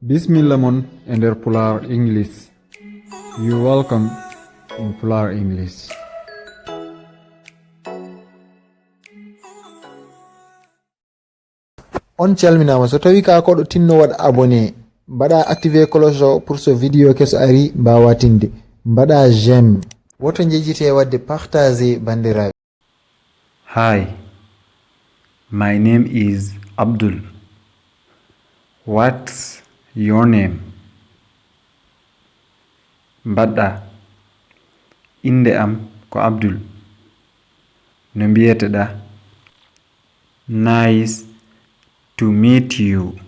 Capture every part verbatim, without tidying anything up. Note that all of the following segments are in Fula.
Bismilla mon e nder Pulaar English. You welcome in Pulaar English. On calminaama. So tawi ka koɗo tinno waɗ abonné, mbaɗa activé cloche o pour so vidéo keso ari mbawa tinde. Mbaɗa j'aime. Woto njejjite wadde partagé bandiraɓe. Hi, my name is Abdul. What's your name? Mbaɗɗa? Innde am ko Abdul. No mbiyeteɗaa? Nice to meet you.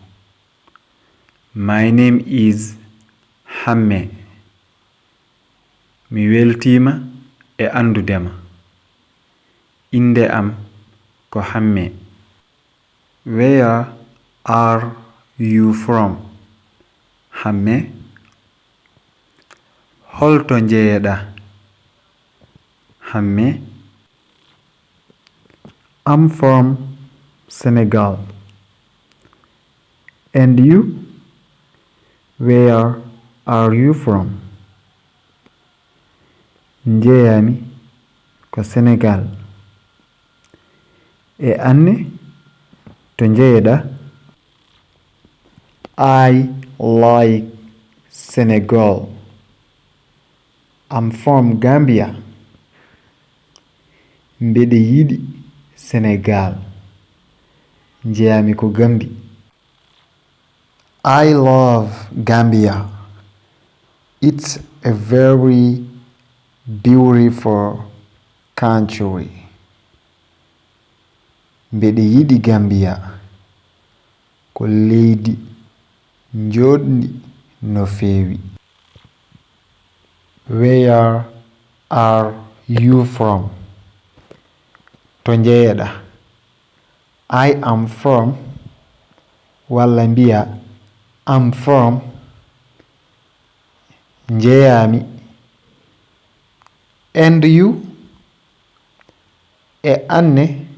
My name is Hamme. Mi weltiima e anndude ma. Innde am ko Hamme. Where are you from? Hamme. Holto njeyeɗaa? Hamme. I'm from Senegal. And you? Where are you from? Njeyaami ko Senegal. E anne to njeyeɗaa? I like Senegal. I'm from Gambia. Mbeɗe yiɗi Senegal. Njeyaami ko Gambi. I love Gambia. It's a very beautiful country. Mbeɗe yiɗi Gambia. Ko leydi njooɗndi no feewi. Where are you from? To njeyeɗaa? I am from, walla mbiya I'm from, njeyaami. And you? E anne?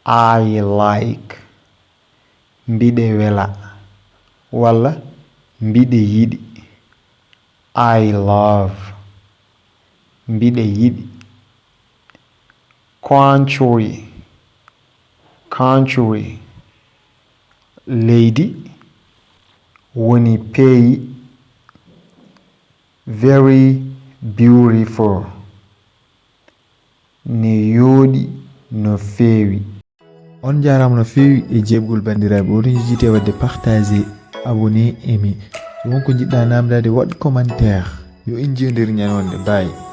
I like, mbiɗe wela, walla mbiɗe yiɗi. I love, mbiɗe yiɗi. Country, country, leydi, woni pays. Very beautiful, ne yooɗi no feewi. On njaaraama no feewi e jeeɓgol banndiraaɓe. Woto njejjite wadde partagé, abonné, aimé. So won ko njiɗɗaa naamndaade, waɗ commentaire. Yo en njiyodir ñande. Bye.